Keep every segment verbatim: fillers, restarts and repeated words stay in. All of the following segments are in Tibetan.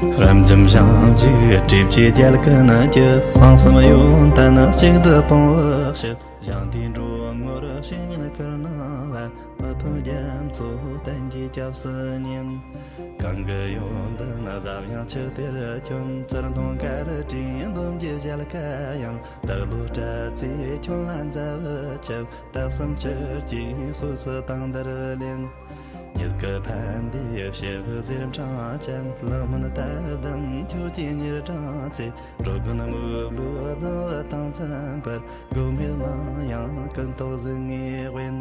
རབ་འབྱམས་ཞིང་བརྗིད་སྒྲིབ་བཅས་རྒྱལ་ཀུན་གྱི། གསང་གསུམ་ཡོན་ཏན་གཅིག་ཏུ་སྤུངས་པའི་ཕྱིར། ཞིང་དུས་འགྲོ་ངོར་བཤེས་གཉེན་བསྐུལ་གནང་བ། མི་ཕམ་རྒྱ་མཚོ་བསྟན་གྱི་སྐྱབས་སུ་ཉེ། གང་གི་ཡོན་ཏན་ཟབ་ཡངས་ཆུ་གཏེར་ཁྱོན། ཚུར་འཐུང་དཀར་དྲིས་འདོམས་ཀྱི་ཞལ་ཁ་ཡང་། བདག་བློ་སྤྲུལ་རྩིས་ཁྱོན་ལ་མཛའ་བར་ཆིབས། རྟགས་གསུམ་ཆུ་སྐྱེས་སོ་སོ་དང་དེར་ལེན། ཉིད་ཀྱི་ཕན་བདེའི་ཕྱིར་ཟས་འཕྲང་ཅན། ལག་སྨོན་དད་ལྡན་ཁྱོད་ཀྱི་ཉེར་དྲངས་ཚེ། འགྲོ་ཀུན་དམུས་ལོའི་རྫིང་བུ་དང་མཚུངས་པར། སྒོམ་པའི་གནང་ཡང་ཀུན་རྟོག་གཟུགས་བརྙན་དབེན།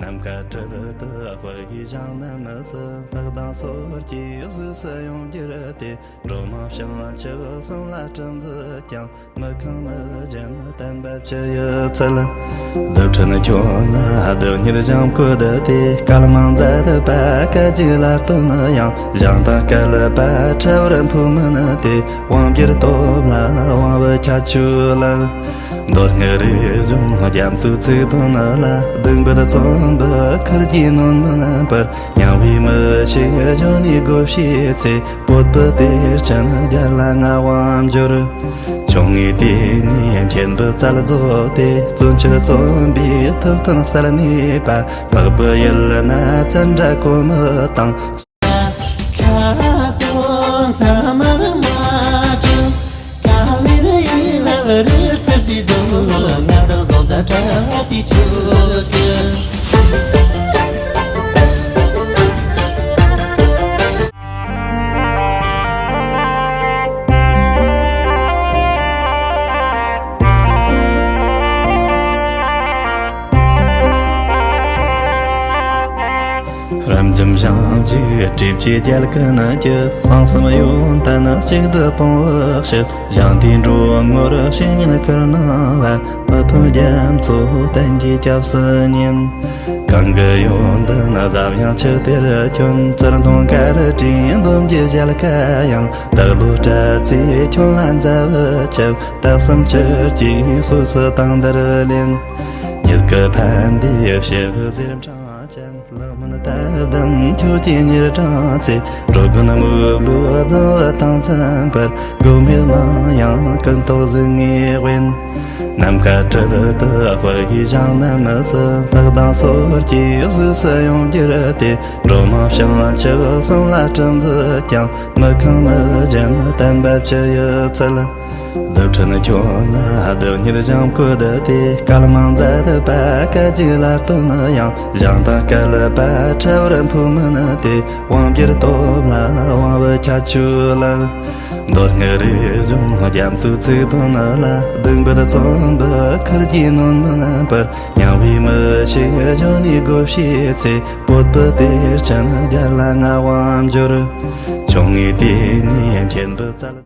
ནམ་མཁའ་དྲུད་དུ་དཔལ་གྱི་ཞིང་རྣམས་སུ། ལྷག་དང་སོ་སྐྱེས་གཟུགས་སུ་ཡོངས་གྱུར་ཏེ། འགྲོ་མང་ཕྱིན་ཆད་གསུམ་ལ་གྲུ་འཛིན་ཀྱང་། མི་ཁོམ་མི་ཞུམ་བསྟན་པ་ཕྱི་ཡི་ཚུལ། རྡུལ་ཕྲན་ཁྱོན་ལ་བདག་ཉིད་བཞེངས་བཀོད་དེ། བསྐལ་མང་མཛད་པ་བཀའ་བརྒྱུད་ལ་བསྟུན་ཡང་། ཞིང་དང་བསྐལ་པ་ཕྲ་བར་འཕོས་མིན་ཏེ། དབང་བསྒྱུར་སྟོབས་ལ་དབང་བའི་ཁྱད་ཆོས་ལ། མདོ་སྔགས་རིག་གཞུང་རྒྱ་མཚོའི་ཚིག་དོན་ལ། གདུང་འབོད་བརྩོན་པས་ཁུར་གྱིས་ནོན་མིན་པར། མྱང་བའི་མི་ཤེས་གཞོན་ནུའི་སྒོ་ཕྱེས་ཚེ། བོད་པའི་གཏེར་ཆེན་རྒྱལ་ལ་མངའ་དབང་འབྱོར། ཆུང་ངུའི་དུས་ནས་མཁྱེན་པའི་རྩལ་རྫོགས་ཏེ། བརྩོན་འགྲུས་རྩོམ་པའི་ཐུབ་བསྟན་གསལ་གནས་པ། འཕགས་པའི་ཡུལ་ན་ཙནྡྲ་གོ་མི་དང་། རབ་འབྱམས་ཞིང་བརྗིད་སྒྲིབ་བཅས་རྒྱལ་ཀུན་གྱི། གསང་གསུམ་ཡོན་ཏན་གཅིག་ཏུ་སྤུངས་པའི་ཕྱིར། ཞིང་དུས་འགྲོ་ངོར་བཤེས་གཉེན་བསྐུལ་གནང་བ། མི་ཕམ་རྒྱ་མཚོ་བསྟན་གྱི་སྐྱབས་སུ་ཉེ། གང་གི་ཡོན་ཏན་ཟབ་ཡངས་ཆུ་གཏེར་ཁྱོན། ཚུར་འཐུང་དཀར་དྲིས་འདོམས་ཀྱི་ཞལ་ཁ་ཡང་། བདག་བློ་སྤྲུལ་རྩིས་ཁྱོན་ལ་མཛའ་བར་ཆིབས། རྟགས་གསུམ་ཆུ་སྐྱེས་སོ་སོ་དང་དེར་ལེན། ཉིད་ཀྱི་ཕན་བདེའི་ཕྱིར་ཟས་འཕྲང་ཅན། ལག་སྨོན་དད་ལྡན་ཁྱོད་ཀྱི་ཉེར་དྲངས་ཚེ། འགྲོ་ཀུན་དམུས་ལོའི་རྫིང་བུ་དང་མཚུངས་པར། སྒོམ་པའི་གནང་ཡང་ཀུན་རྟོག་གཟུགས་བརྙན་དབེན། ནམ་མཁའ་དྲུད་དུ་དཔལ་གྱི་ཞིང་རྣམས་སུ། ལྷག་དང་སོ་སྐྱེས་གཟུགས་སུ་ཡོངས་གྱུར་ཏེ། འགྲོ་མང་ཕྱིན་ཆད་གསུམ་ལ་གྲུ་འཛིན་ཀྱང་། མི་ཁོམ་མི་ཞུམ་བསྟན་པ་ཕྱི་ཡི་ཚུལ། རྡུལ་ཕྲན་ཁྱོན་ལ་བདག་ཉིད་བཞེངས་བཀོད་དེ། བསྐལ་མང་མཛད་པ་བཀའ་བརྒྱུད་ལ་བསྟུན་ཡང་། ཞིང་དང་བསྐལ་པ་ཕྲ་བར་འཕོས་མིན་ཏེ། དབང་བསྒྱུར་སྟོབས་ལ་དབང་བའི་ཁྱད་ཆོས་ལ། མདོ་སྔགས་རིག་གཞུང་རྒྱ་མཚོའི་ཚིག་དོན་ལ། གདུང་འབོད་བརྩོན་པས་ཁུར་གྱིས་ནོན་མིན་པར། མྱང་བའི་མི་ཤེས་གཞོན་ནུའི་སྒོ་ཕྱེས་ཚེ། བོད་པའི་གཏེར་ཆེན་རྒྱལ་ལ་མངའ་དབང་འབྱོར། ཆུང་ངུའི་དུས་ནས་མཁྱེན་པའི་རྩལ།